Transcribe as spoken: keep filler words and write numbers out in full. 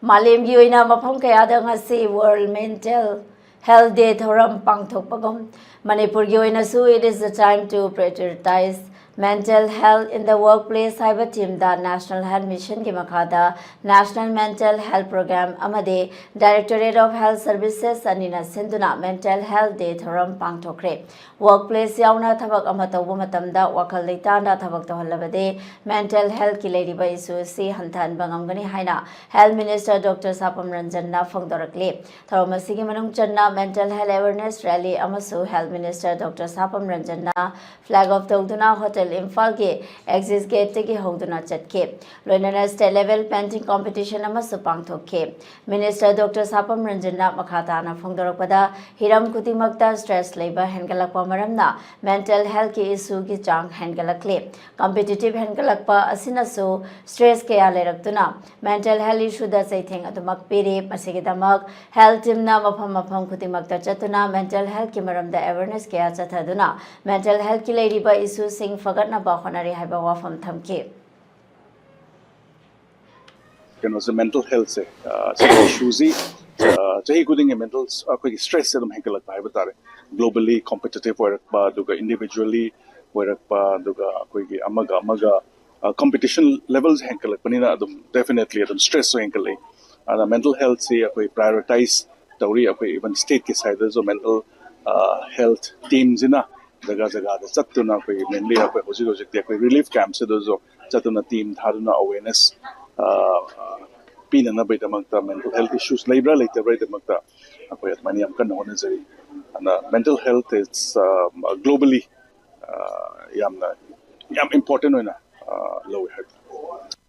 ꯃꯥꯂꯦꯝꯒꯤ ꯑꯣꯏꯅ ꯃꯐꯝ ꯀꯌꯥꯗ ꯉꯁꯤ World Mental Health Day ꯊꯧꯔꯝ ꯄꯥꯡꯊꯣꯛꯄꯒꯨꯝ, ꯃꯅꯤꯄꯨꯔꯒꯤ ꯑꯣꯏꯅꯁꯨ It is the time to prioritize mental health in the workplace ꯍꯥꯏꯕ ꯊꯤꯝꯗ National Health Missionꯒꯤ ꯃꯈꯥꯗ National Mental Health Program ꯑꯃꯗꯤ Directorate of Health Services ꯑꯅꯤꯅ ꯁꯤꯟꯗꯨꯅ Mental Health Day ꯊꯧꯔꯝ ꯄꯥꯡꯊꯣꯛꯈ꯭ꯔꯦ꯫ Workplace ꯌꯥꯎꯅ ꯊꯕꯛ ꯑꯃ ꯇꯧꯕ ꯃꯇꯝꯗ ꯋꯥꯈꯜ ꯂꯩꯇꯥꯅ ꯊꯕꯛ ꯇꯧꯍꯜꯂꯕꯗꯤ mental healthꯀꯤ ꯂꯩꯔꯤꯕ issue ꯑꯁꯤ ꯍꯟꯊꯍꯟꯕ ꯉꯝꯒꯅꯤ ꯍꯥꯏꯅ Health Minister Doctor ꯁꯥꯄꯝ ꯔꯟꯖꯟꯅ ꯐꯣꯡꯗꯣꯔꯛꯂꯤ꯫ ꯊꯧꯔꯝ ꯑꯁꯤꯒꯤ ꯃꯅꯨꯡ ꯆꯟꯅ mental health awareness rally ꯑꯃꯁꯨ Health Minister Doctor ꯁꯥꯄꯝ ꯔꯟꯖꯟꯅ flag off ꯇꯧꯗꯨꯅ Hotel ꯏꯝꯐꯥꯜꯒꯤ exit gateꯇꯒꯤ ꯍꯧꯗꯨꯅ ꯆꯠꯈꯤ꯫ ꯂꯣꯏꯅꯅ state level painting competition ꯑꯃꯁꯨ ꯄꯥꯡꯊꯣꯛꯈꯤ꯫ Minister Doctor ꯁꯥꯄꯝ ꯔꯟꯖꯟꯅ ꯃꯈꯥ ꯇꯥꯅ ꯐꯣꯡꯗꯣꯔꯛꯄꯗ, ꯍꯤꯔꯝ ꯈꯨꯗꯤꯡꯃꯛꯇ stress ꯂꯩꯕ ꯍꯦꯟꯒꯠꯂꯛꯄ ꯃꯔꯝꯅ mental healthꯀꯤ issueꯒꯤ ꯆꯥꯡ ꯍꯦꯟꯒꯠꯂꯛꯂꯤ꯫ Competitive ꯍꯦꯟꯒꯠꯂꯛꯄ ꯑꯁꯤꯅꯁꯨ stress ꯀꯌꯥ ꯂꯩꯔꯛꯇꯨꯅ mental health issueꯗ ꯆꯩꯊꯦꯡ ꯑꯗꯨꯃꯛ ꯄꯤꯔꯤ꯫ ꯃꯁꯤꯒꯤꯗꯃꯛ health teamꯅ ꯃꯐꯝ ꯃꯐꯝ ꯈꯨꯗꯤꯡꯃꯛꯇ ꯆꯠꯇꯨꯅ mental healthꯀꯤ ꯃꯔꯝꯗ awareness ꯀꯌꯥ ꯆꯠꯊꯗꯨꯅ mental healthꯀꯤ ꯂꯩꯔꯤꯕ issueꯁꯤꯡ ꯐꯒꯠꯅꯕ ꯍꯣꯠꯅꯔꯤ ꯍꯥꯏꯕ ꯋꯥꯐꯝ ꯊꯝꯈꯤ꯫ ꯀꯩꯅꯣꯁꯦ, mental healthꯁꯦ, ꯑ, ꯁꯤꯒꯤ issueꯁꯤ, ꯑ, ꯆꯍꯤ ꯈꯨꯗꯤꯡꯒꯤ mental, ꯑꯩꯈꯣꯏꯒꯤ stressꯁꯦ ꯑꯗꯨꯝ ꯍꯦꯟꯒꯠꯂꯛꯄ ꯍꯥꯏꯕ ꯇꯥꯔꯦ꯫ Globally competitive ꯑꯣꯏꯔꯛꯄ, ꯑꯗꯨꯒ individually ꯑꯣꯏꯔꯛꯄ, ꯑꯗꯨꯒ ꯑꯩꯈꯣꯏꯒꯤ ꯑꯃꯒ ꯑꯃꯒ, ꯑ, competition levelꯁꯦ ꯍꯦꯟꯒꯠꯂꯛꯄꯅꯤꯅ ꯑꯗꯨꯝ definitely ꯑꯗꯨꯝ stressꯁꯨ ꯍꯦꯟꯒꯠꯂꯛꯏ꯫ ꯑꯗꯨꯅ mental healthꯁꯤ ꯑꯩꯈꯣꯏ prioritize ꯇꯧꯔꯤ꯫ ꯑꯩꯈꯣꯏ even stateꯀꯤ sideꯇꯁꯨ mental, ꯑ, health teamꯁꯤꯅ ꯖꯒꯥ ꯖꯒꯥꯗ ꯆꯠꯇꯨꯅ ꯑꯩꯈꯣꯏ mainly ꯑꯩꯈꯣꯏ ꯍꯧꯖꯤꯛ ꯍꯧꯖꯤꯛꯇꯤ ꯑꯩꯈꯣꯏ relief campꯁꯤꯗꯁꯨ ꯆꯠꯇꯨꯅ team ꯊꯥꯗꯨꯅ awareness, ꯑ, ꯄꯤꯅꯅꯕꯒꯤꯗꯃꯛꯇ, mental health issues ꯂꯩꯕ꯭ꯔꯥ ꯂꯩꯇꯕ꯭ꯔꯥꯒꯤꯗꯃꯛꯇ ꯑꯩꯈꯣꯏ ꯑꯗꯨꯃꯥꯏꯅ ꯌꯥꯝ ꯀꯟꯅ ꯍꯣꯠꯅꯖꯔꯤ꯫ ꯑꯗꯨꯅ mental health is, ꯑ, globally, ꯑ, ꯌꯥꯝꯅ, ꯌꯥꯝ important ꯑꯣꯏꯅ, ꯑ, ꯂꯧꯋꯦ ꯍꯥꯏꯕ꯫